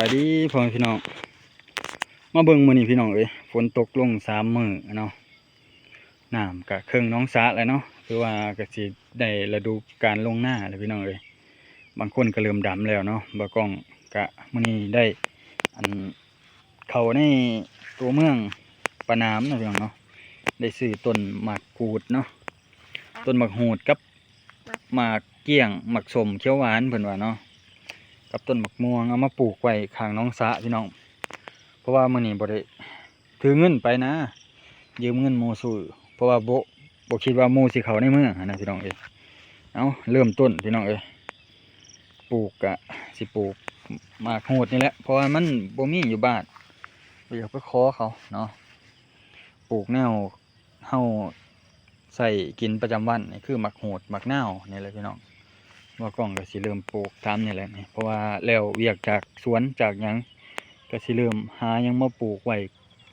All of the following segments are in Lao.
ບາຍດີພໍ່ແມ່ພີ່ນ້ອງ ມາເບິ່ງມື້ນີ້ພີ່ນ້ອງເອີຍ ຝົນຕົກລົງສາມມື້ເນາະ ນ້ຳກະເຄິ່ງໜອງສະແລ້ວເນາະ ຖືວ່າກະຊິໄດ້ລະດູການລົງນາແລ້ວພີ່ນ້ອງເອີຍ ບາງຄົນກະເລີ່ມດຳແລ້ວເນາະ ບ່າວກ້ອງກະມື້ນີ້ໄດ້ ອັນ ເຂົ້າໃນຕົວເມືອງປາໜາມເນາະພີ່ນ້ອງເນາະ ໄດ້ຊື້ຕົ້ນໝາກກູດເນາະ ຕົ້ນໝາກຫູດກັບໝາກກ້ຽງ ໝາກສົ້ມຂຽວຫວານເພິ່ນວ່າເນາະ ກັບຕົ້ນໝາກມ່ວງ ເອົາມາປູກໄວ້ຂ້າງໜອງສະພີ່ນ້ອງ ເພາະວ່າມື້ນີ້ບໍ່ໄດ້ຖືເງິນໄປນະ ຢືມເງິນໝູ່ຊື້ ເພາະວ່າບໍ່ ບໍ່ຄິດວ່າໝູ່ຊິເຂົ້າໃນເມືອງຫັ້ນນະພີ່ນ້ອງເອີຍ ເອົາ ເລີ່ມຕົ້ນພີ່ນ້ອງເອີຍ ປູກກະຊິປູກໝາກຫູດນີ້ແຫຼະ ເພາະວ່າມັນບໍ່ມີຢູ່ບ້ານ ບໍ່ຢາກໄປຂໍເຂົາເນາະ ປູກແນວເຮົາໃຊ້ກິນປະຈຳວັນນີ້ ຄືໝາກຫູດ ໝາກນາວນີ້ແຫຼະພີ່ນ້ອງ ບ່າວກ້ອງກະຊິເລີ່ມປູກຕາມນີ້ແຫຼະນີ້ ເພາະວ່າແລ້ວວຽກຈາກສວນຈາກຫຍັງ ກະຊິເລີ່ມຫາຫຍັງມາປູກໄວ້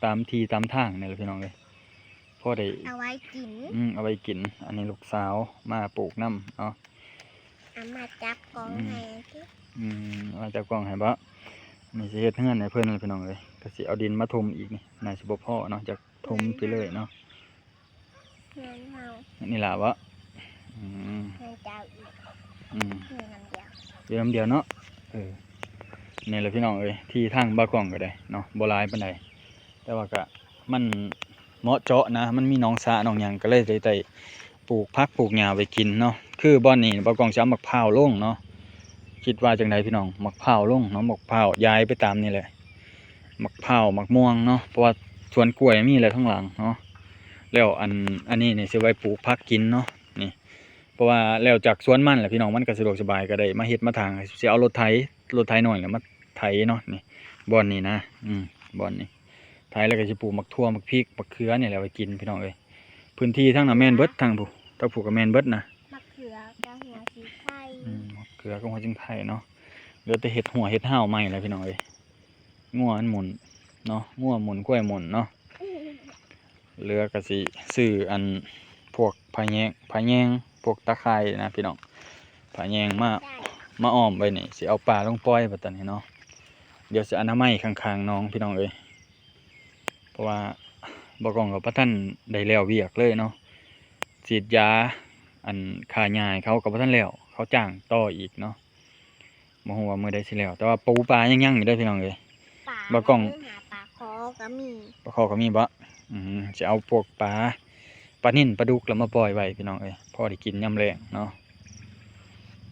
ຕາມທີ່ຕາມທາງນີ້ແຫຼະພີ່ນ້ອງເອີຍ ພໍໄດ້ ເອົາໄວ້ກິນ ອືມ ເອົາໄວ້ກິນ ອັນນີ້ລູກສາວມາປູກນຳເນາະ ເອົາມາຈັບກ້ອງ ອືມ ໃຫ້ຕິ ອືມ ເອົາມາຈັບກ້ອງໃຫ້ບໍ ນີ້ຊິເຮັດເຮືອນໃຫ້ເພິ່ນພີ່ນ້ອງເອີຍ ກະຊິເອົາດິນມາຖົມອີກນີ້ ໜ້າຊິບໍ່ພໍເນາະ ຈັກຖົມໄປເລີຍເນາະ ເຮືອນເຮົາ ນີ້ລະບໍ ອືມ ເຮືອນເຈົ້າອີກ ອືມ ຢູ່ນຳດຽວ ຢູ່ນຳດຽວເນາະ ເອີ ນີ້ແຫຼະພີ່ນ້ອງເອີຍ ທີ່ທາງບ່າວກ້ອງກະໄດ້ເນາະ ບໍ່ຫຼາຍປານໃດ ແຕ່ວ່າກະ ມັນເໝາະເຈາະນະ ມັນມີໜອງສະໜອງຫຍັງ ກະເລີຍໄດ້ ໄດ້ປູກຜັກປູກຫຍ້າໄວ້ກິນເນາະ ຄືບ່ອນນີ້ບ່າວກ້ອງຊິເອົາໝາກພ້າວລົງເນາະ ຄິດວ່າຈັ່ງໃດພີ່ນ້ອງ ໝາກພ້າວລົງເນາະ ໝາກພ້າວຢາຍໄປຕາມນີ້ແຫຼະ ໝາກພ້າວ ໝາກມ່ວງເນາະ ເພາະວ່າສວນກ້ວຍມີແຫຼະທາງຫຼັງເນາະ ແລ້ວອັນ ອັນນີ້ນີ້ຊິໄວ້ປູກຜັກກິນເນາະ ນີ້ ເພາະວ່າແລ້ວຈາກສວນມັນແຫຼະພີ່ນ້ອງ ມັນກະສະດວກສະບາຍ ກະໄດ້ມາເຮັດມາຖາງ ຊິເອົາລົດໄຖ ລົດໄຖນ້ອຍແຫຼະມາໄຖເນາະ ນີ້ ບ່ອນນີ້ນະ ອືມ ບ່ອນນີ້ ໄຖແລ້ວກະຊິປູກໝາກຖົ່ວ ໝາກພິກ ໝາກເຂືອນີ້ແຫຼະໄວ້ກິນພີ່ນ້ອງເອີຍ ພື້ນທີ່ທາງນັ້ນແມ່ນເບິດ ທາງຜູ້ ທາງຜູ້ກະແມ່ນເບິດນະ ໝາກເຂືອກະຫົວຊິງໄຄ ອືມ ໝາກເຂືອກະຫົວຊິງໄຄເນາະ ເຫຼືອແຕ່ເຮັດຮົ້ວເຮັດຮາວໃໝ່ແລ້ວພີ່ນ້ອງເອີຍ ງົວມັນໝຸ່ນເນາະ ງົວໝຸ່ນ ຄວາຍໝຸ່ນເນາະ ເຫຼືອກະຊິຊື້ອັນ ພວກຜ້າແຍງ ຜ້າແຍງ ພວກຕາຂ່າຍນະພີ່ນ້ອງ ຜ້າແຍງມາ ມາອ້ອມໄວ້ນີ້ ຊິເອົາປາລົງປ່ອຍບັດຕອນນີ້ເນາະ ດຽວຊິອະນາໄມຂ້າງໆໜອງພີ່ນ້ອງເອີຍ ເພາະວ່າບ່າວກ້ອງກະບໍ່ທັນໄດ້ແລ້ວວຽກເລີຍເນາະ ສີດຢາ ອັນ ຂ້າຫຍ້າໃຫ້ເຂົາກະບໍ່ທັນແລ້ວ ເຂົາຈ້າງຕໍ່ອີກເນາະ ບໍ່ຮູ້ວ່າມື້ໃດຊິແລ້ວ ແຕ່ວ່າປູປາຍັງຍັງຢູ່ເດີພີ່ນ້ອງເອີຍ ປາ ບ່າວກ້ອງ ຫາປາຄໍກະມີ ປາຄໍກະມີບໍ ອືມ ຊິເອົາພວກປາ ປານິນ ປາດຸກລະມາປ່ອຍໄວ້ພີ່ນ້ອງເອີຍ ພໍໄດ້ກິນຍາມແລງເນາະ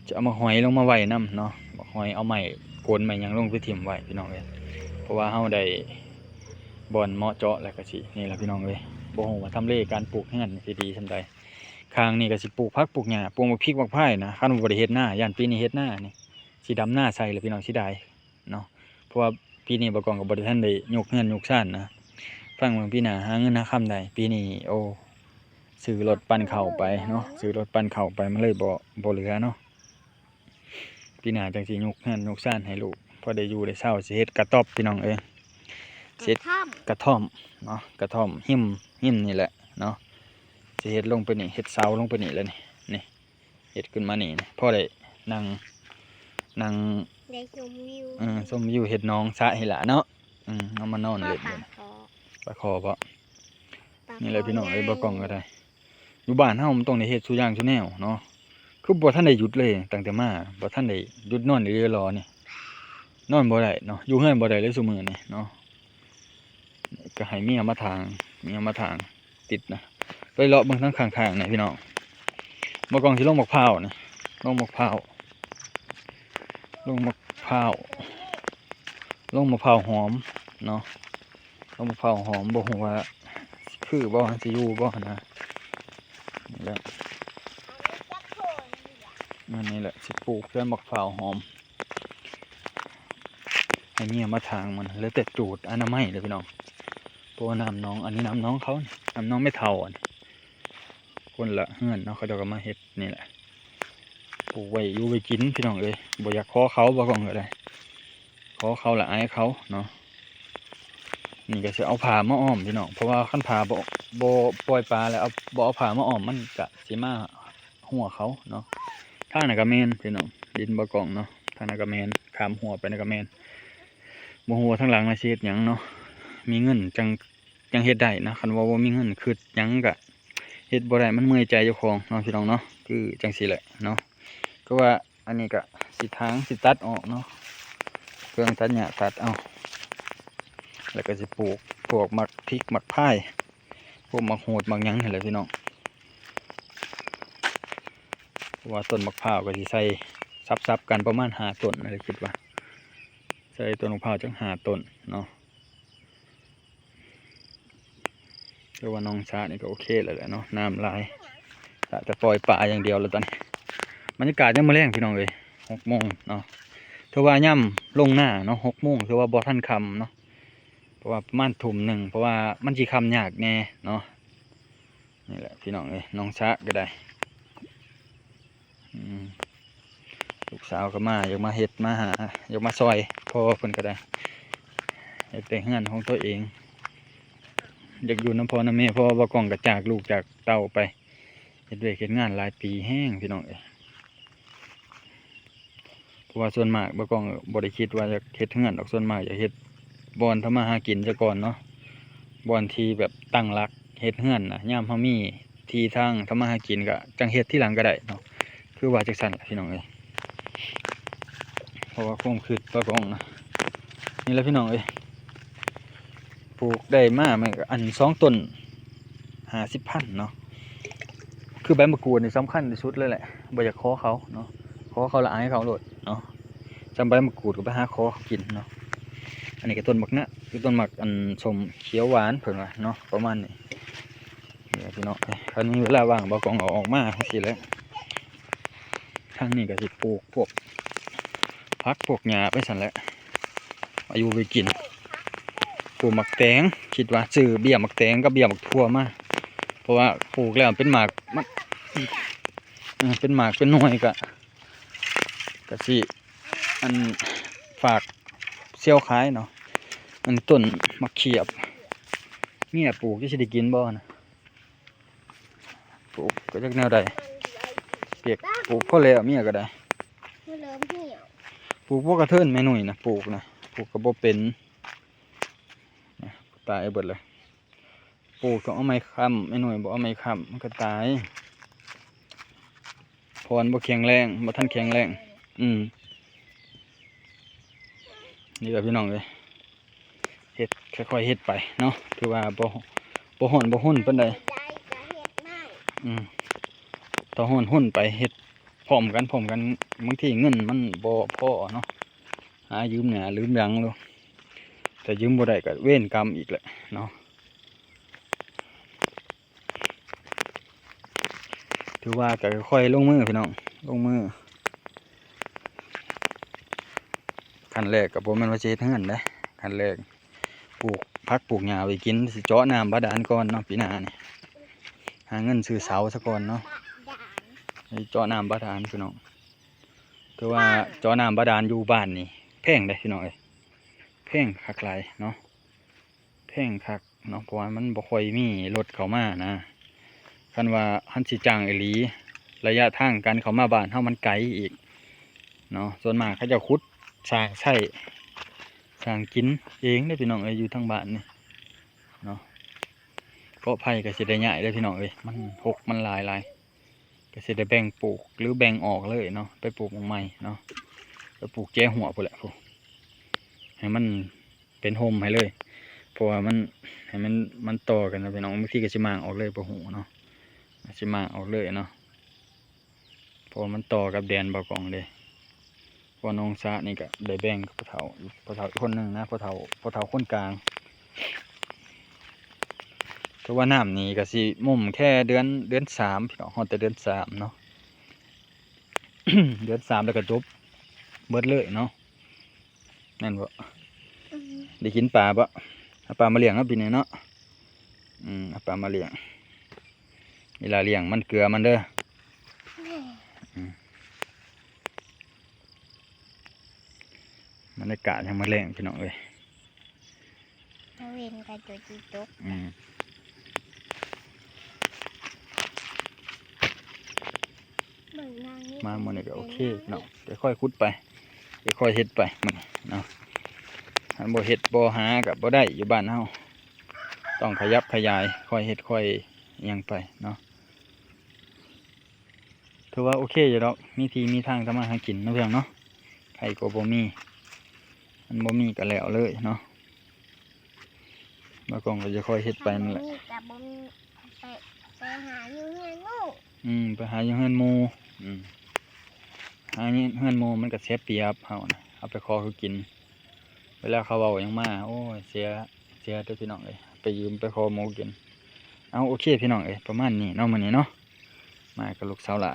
ຈະເອົາໝາກຫອຍລົງມາໄວ້ນຳເນາະ ໝາກຫອຍ ເອົາໄມ້ໂກນໄມ້ຫຍັງລົງໄປຖິ້ມໄວ້ພີ່ນ້ອງເອີຍ ເພາະວ່າເຮົາໄດ້ບ່ອນເໝາະເຈາະ ແລ້ວກະຊິ ນີ້ລະພີ່ນ້ອງເອີຍ ບໍ່ຮູ້ວ່າທຳເລການປູກເຮືອນຊິດີສ່ຳໃດ ຂ້າງນີ້ກະຊິປູກຜັກປູກຫຍ້າ ປູກໝາກພິກໝາກພາຍນະ ຄັນວ່າບໍ່ໄດ້ເຮັດນາ ຢ້ານປີນີ້ເຮັດນານີ້ ຊິດຳນາໃສ່ລະພີ່ນ້ອງ ເສຍດາຍເນາະ ເພາະວ່າປີນີ້ບ່າວກ້ອງກະບໍ່ໄດ້ທັນໄດ້ຍົກເຮືອນຍົກຊານນະ ຟັງເບິ່ງປີໜ້າຫາເງິນຫາຄຳໄດ້ ປີນີ້ ໂອ້ ຊື້ລົດປັ່ນເຂົ້າໄປເນາະ ຊື້ລົດປັ່ນເຂົ້າໄປ ມັນເລີຍບໍ່ ບໍ່ເຫຼືອເນາະ ປີໜ້າຈັ່ງຊິຍົກເຮືອນຍົກຊານໃຫ້ລູກ ພໍໄດ້ຢູ່ໄດ້ເຊົາ ຊິເຮັດກະຕ໊ອບພີ່ນ້ອງເອີຍ ຊິເຮັດກະທ່ອມເນາະ ກະທ່ອມ ກະທ່ອມ ຮິມ ຮິມນີ້ແຫຼະເນາະ ຊິເຮັດລົງໄປນີ້ ເຮັດເສົາລົງໄປນີ້ແຫຼະນີ້ ນີ້ ເຮັດຂຶ້ນມານີ້ ພໍໄດ້ນັ່ງ ນັ່ງ ໄດ້ຊົມວິວ ເອີ ຊົມວິວ ເຮັດໜອງສະໃຫ້ຫຼາເນາະ ອືມ ເອົາມານອນເຫຼັ້ນ ປາຄໍ ປາຄໍບໍ ນີ້ແຫຼະພີ່ນ້ອງເອີຍ ບ່າວກ້ອງກະໄດ້ ຢູ່ບ້ານເຮົາມັນຕ້ອງໄດ້ເຮັດສູ່ຢ່າງສູ່ແນວເນາະ ຄືບໍ່ທັນໄດ້ຢຸດເລີຍ ຕັ້ງແຕ່ມາ ບໍ່ທັນໄດ້ຢຸດນອນອີ່ຫຼີຫຼໍນີ້ ນອນບໍ່ໄດ້ເນາະ ຢູ່ເຮືອນບໍ່ໄດ້ເລີຍຊຸມື້ນີ້ເນາະ ກະໃຫ້ເມຍມາຖາງ ເມຍມາຖາງ ຕິດນະ ໄປເລາະເບິ່ງທາງຂ້າງໆນີ້ພີ່ນ້ອງ ບ່າວກ້ອງຊິລົງໝາກພ້າວນີ້ ລົງໝາກພ້າວ ລົງໝາກພ້າວ ລົງໝາກພ້າວຫອມເນາະ ລົງໝາກພ້າວຫອມ ບໍ່ຮູ້ວ່າຊິຄືບໍ່ ຊິຢູ່ບໍ່ຫັ້ນນະ ນີ້ແຫຼະ ອັນນີ້ແຫຼະ ຊິປູກສວນໝາກພ້າວຫອມ ໃຫ້ເມຍມາຖາງມັນ ເຫຼືອແຕ່ຈູດອະນາໄມເດີພີ່ນ້ອງ ເພາະວ່ານ້ຳໜອງ ອັນນີ້ນ້ຳໜອງເຂົາ ນ້ຳໜອງແມ່ເຖົ້າ ອັນ ຄົນລະເຮືອນເນາະ ເຂົາເຈົ້າກະມາເຮັດນີ້ແຫຼະ ປູກໄວ້ຢູ່ໄວ້ກິນພີ່ນ້ອງເອີຍ ບໍ່ຢາກຂໍເຂົາ ບ່າວກ້ອງກະໄດ້ ຂໍເຂົາລະອາຍເຂົາເນາະ ນີ້ກະຊິເອົາຜ້າມາອ້ອມພີ່ນ້ອງ ເພາະວ່າຄັນຜ້າບໍ່ ບໍ່ປ່ອຍປາແລ້ວ ເອົາ ບໍ່ເອົາຜ້າມາອ້ອມ ມັນກະຊິມາ ຮົ້ວເຂົາເນາະ ທາງນັ້ນກະແມ່ນພີ່ນ້ອງ ດິນບ່າວກ້ອງເນາະ ທາງນັ້ນກະແມ່ນ ຂ້າມຮົ້ວໄປນັ້ນກະແມ່ນ ບໍ່ຮູ້ວ່າທາງຫຼັງນະຊິເຮັດຫຍັງເນາະ ມີເງິນຈັ່ງ ຈັ່ງເຮັດໄດ້ນະ ຄັນວ່າບໍ່ມີເງິນຄຶດຫຍັງກະເຮັດບໍ່ໄດ້ ມັນເມື່ອຍໃຈເຈົ້າຂອງເນາະ ພີ່ນ້ອງເນາະ ຄືຈັ່ງຊີ້ແຫຼະເນາະ ຄືວ່າອັນນີ້ກະຊິຖາງ ຊິຕັດອອກເນາະ ເຄື່ອງຕັດຫຍ້າຕັດເອົາ ແລ້ວກະຊິປູກພວກໝາກພິກໝາກພາຍ ພວກໝາກໂຫດໝາກຫຍັງຫັ້ນແຫຼະພີ່ນ້ອງ ເພາະວ່າຕົ້ນໝາກພ້າວກະຊິໃສ່ສັບໆກັນປະມານຫ້າຕົ້ນຫັ້ນແຫຼະ ຄິດວ່າ ໃສ່ຕົ້ນໝາກພ້າວຈັກຫ້າຕົ້ນເນາະ ແຕ່ວ່າໜອງສະນີ້ກະໂອເຄແລ້ວແຫຼະເນາະ ນ້ຳຫຼາຍ ກະແຕ່ປ່ອຍປາຢ່າງດຽວແລ້ວຕອນນີ້ ບັນຍາກາດຍາມມື້ແລງພີ່ນ້ອງເອີຍ ຫົກໂມງເນາະ ຖືວ່າຍາມລົງນາເນາະ ຫົກໂມງ ຖືວ່າບໍ່ທັນຄ່ຳເນາະ ເພາະວ່າປະມານທຸ່ມໜຶ່ງ ເພາະວ່າມັນຊິຄ່ຳຍາກແດ່ເນາະ ນີ້ແຫຼະພີ່ນ້ອງເອີຍ ໜອງສະກະໄດ້ ອືມ ລູກສາວກະມາ ຢາກມາເຮັດມາຫາ ຢາກມາຊ່ອຍພໍ່ເພິ່ນກະໄດ້ ຢາກໄດ້ເຮືອນຂອງຕົວເອງ ຢາກຢູ່ນຳພໍ່ນຳແມ່ ເພາະວ່າບ່າວກ້ອງກະຈາກລູກຈາກເຕົ້າໄປ ເຮັດວຽກເຮັດງານຫຼາຍປີແຮງພີ່ນ້ອງເອີຍ ເພາະວ່າສ່ວນມາກບ່າວກ້ອງບໍ່ໄດ້ຄິດວ່າຢາກເຮັດເຮືອນດອກ ສ່ວນມາກຢາກເຮັດບ່ອນທຳມາຫາກິນຊະກ່ອນເນາະ ບ່ອນທີ່ແບບຕັ້ງຫຼັກເຮັດເຮືອນນະ ຍາມເຮົາມີທີ່ທາງທຳມາຫາກິນກະຈັ່ງເຮັດທີຫຼັງກະໄດ້ເນາະ ຄືວ່າຈັ່ງຊັ້ນແຫຼະພີ່ນ້ອງເອີຍ ເພາະວ່າຄວາມຄຶດບ່າວກ້ອງນະ ນີ້ແຫຼະພີ່ນ້ອງເອີຍ ປູກໄດ້ມາ ແມ່ນກະອັນສອງຕົ້ນຫ້າສິບພັນເນາະ ຄືໃບໝາກກູດນີ້ສຳຄັນທີ່ສຸດເລີຍແຫຼະ ບໍ່ຢາກຂໍເຂົາເນາະ ຂໍເຂົາລະອາຍເຂົາໂລດເນາະ ຊ່ຳໃບໝາກກູດກະໄປຫາຂໍເຂົາກິນເນາະ ອັນນີ້ກະຕົ້ນໝາກນະ ຄືຕົ້ນໝາກອັນສົ້ມຂຽວຫວານເພິ່ນວ່າເນາະ ປະມານນີ້ ນີ້ແຫຼະພີ່ນ້ອງ ຄັນມີເວລາວ່າງບ່າວກ້ອງເອົາອອກມາຈັ່ງຊີ້ແຫຼະ ທາງນີ້ກະຊິປູກພວກຜັກພວກຫຍ້າໄປຊັ້ນແຫຼະ ອາຍຸໄປກິນ ປູກໝາກແຕງ ຄິດວ່າຊື້ເບ້ຍໝາກແຕງກັບເບ້ຍໝາກຖົ່ວມາ ເພາະວ່າປູກແລ້ວເປັນໝາກ ມັນ ເປັນໝາກເປັນໜ່ວຍກະ ກະຊິອັນ ຝາກສ່ຽວຂາຍເນາະ ອັນຕົ້ນໝາກຂຽບ ເມຍປູກ ຈັກຊິໄດ້ກິນບໍ່ນະ ປູກກະຈັກແນວໃດ ປຽກ ປູກພໍແລ້ວເມຍກະໄດ້ ປູກບໍ່ກະເທີນແມ່ນຸ້ຍນະ ປູກນະ ປູກກະບໍ່ເປັນ ຕາຍເບິດເລີຍ ປູກຕ້ອງເອົາໄມ້ຄ້ຳ ແມ່ນຸ້ຍບໍ່ເອົາໄມ້ຄ້ຳມັນກະຕາຍ ພອນບໍ່ແຂງແຮງ ບໍ່ທັນແຂງແຮງ ອືມ ນີ້ລະພີ່ນ້ອງເອີຍ ເຮັດ ຄ່ອຍໆເຮັດໄປເນາະ ຖືວ່າບໍ່ ບໍ່ຮ້ອນບໍ່ຮຸນປານໃດ ອືມ ຖ້າຮ້ອນຮຸນໄປເຮັດພ້ອມກັນ ພ້ອມກັນ ບາງທີເງິນມັນບໍ່ພໍເນາະ ຫາຢືມໜ້າຢືມຫຼັງໂລດ ຖ້າຢືມບໍ່ໄດ້ກະເວນກຳອີກແຫຼະເນາະ ຖືວ່າກະຄ່ອຍລົງມືພີ່ນ້ອງ ລົງມື ຂັ້ນແລກກະບໍ່ແມ່ນວ່າຊິເຮັດເຮືອນເດ້ ຂັ້ນແລກປູກຜັກປູກຫຍ້າໄວ້ກິນ ຊິເຈາະນ້ຳບາດານກ່ອນເນາະ ປີໜ້ານີ້ ຫາເງິນຊື້ເສົາຊະກ່ອນເນາະ ຊິເຈາະນ້ຳບາດານພີ່ນ້ອງ ຄືວ່າເຈາະນ້ຳບາດານຢູ່ບ້ານນີ້ແພງເດ້ພີ່ນ້ອງເອີຍ ແພງຄັກຫຼາຍເນາະ ແພງຄັກເນາະ ເພາະວ່າມັນບໍ່ຄ່ອຍມີລົດເຂົ້າມານະ ຄັນວ່າຄັນຊິຈ້າງອີ່ຫຼີ ໄລຍະທາງການເຂົ້າມາບ້ານເຮົາມັນໄກອີກເນາະ ສ່ວນມາກເຂົາເຈົ້າຂຸດສ້າງໃຊ້ ສ້າງກິນເອງເດ້ພີ່ນ້ອງເອີຍ ຢູ່ທາງບ້ານນີ້ເນາະ ເກາະໄຜ່ກະຊິໄດ້ຍ້າຍເດ້ພີ່ນ້ອງເອີຍ ມັນຮົກມັນຫຼາຍຫຼາຍ ກະຊິໄດ້ແບ່ງປູກ ຫຼືແບ່ງອອກເລີຍເນາະ ໄປປູກໝ່ອງໃໝ່ເນາະ ໄປປູກແຈຫົວພຸ້ນແຫຼະ ໃຫ້ມັນ ເປັນຮົ່ມໃຫ້ເລີຍ ເພາະວ່າມັນ ໃຫ້ມັນ ມັນຕໍ່ກັນນະພີ່ນ້ອງ ບາງທີກະຊິມ້າງອອກເລີຍບໍ່ຮູ້ເນາະ ກະຊິມ້າງອອກເລີຍເນາະ ເພາະວ່າມັນຕໍ່ກັບແດນບ່າວກ້ອງເດ້ ເພາະວ່າໜອງສະນີ້ກະໄດ້ແບ່ງກັບພໍ່ເຖົ້າ ພໍ່ເຖົ້າອີກຄົນໜຶ່ງນະ ພໍ່ເຖົ້າ ພໍ່ເຖົ້າຄົນກາງ ຖືວ່ານ້ຳນີ້ກະຊິໝຸ່ມແຄ່ເດືອນ ເດືອນສາມພີ່ນ້ອງ ຮອດແຕ່ເດືອນສາມເນາະ ເດືອນສາມແລ້ວກະຈົບເບິດເລີຍເນາະ ແມ່ນບໍ່? ອືມ ໄດ້ກິນປາບໍ່? ເອົາປາມາລ້ຽງເນາະ ປີນີ້ເນາະ ອືມ ເອົາປາມາລ້ຽງ ອີ່ຫຼ້າລ້ຽງມັນເກືອມັນເດີ ແມ່ນ ອືມ ບັນຍາກາດຍາມມື້ແລງ ພີ່ນ້ອງເອີຍ ຕາເວັນກະຈົດຈິຕົກ ອືມ ເບິ່ງນາງນີ້ ມາມື້ນີ້ກະໂອເຄເນາະ ຄ່ອຍໆຂຸດໄປ ຄ່ອຍໆເຮັດໄປມື້ນີ້ເນາະ ຫ ມັນບໍ່ເຮັດບໍ່ຫາກໍບໍ່ໄດ້ຢູ່ບ້ານເຮົາ ຕ້ອງຂະຫຍັບຂະຫຍາຍ ຄ່ອຍເຮັດຄ່ອຍຫຍັງໄປເນາະ. ຖືວ່າໂອເຄຢູ່ດອກ ມີທີ່ມີທາງທຳມາຫາກິນເນາະ ເພື່ອນເນາະ. ໃຜກໍບໍ່ມີ ມັນບໍ່ມີກໍແລ້ວເລີຍເນາະ. ບ່າວກ້ອງກໍຈະຄ່ອຍເຮັດໄປນັ້ນແຫຼະ. ບໍ່ມີກໍບໍ່ມີໄປ ໄປຫາຢູ່ເຮືອນໝູ່. ອືມ ໄປຫາຢູ່ເຮືອນໝູ່. ອືມ ຫາຢູ່ເຮືອນໝູ່ມັນກໍເສຍປຽບເຮົານະ ເຮົາໄປຂໍເຂົາກິນ ເວລາເຂົາເວົ້າຫຍັງມາ ໂອ້ຍ ເສຍ ເສຍເດີພີ່ນ້ອງເອີຍ ໄປຢືມໄປຂໍໝູ່ກິນ. ເອົາ ໂອເຄພີ່ນ້ອງເອີຍ ປະມານນີ້ເນາະ ມື້ນີ້ເນາະ ມາກັບລູກສາວຫຼ້າ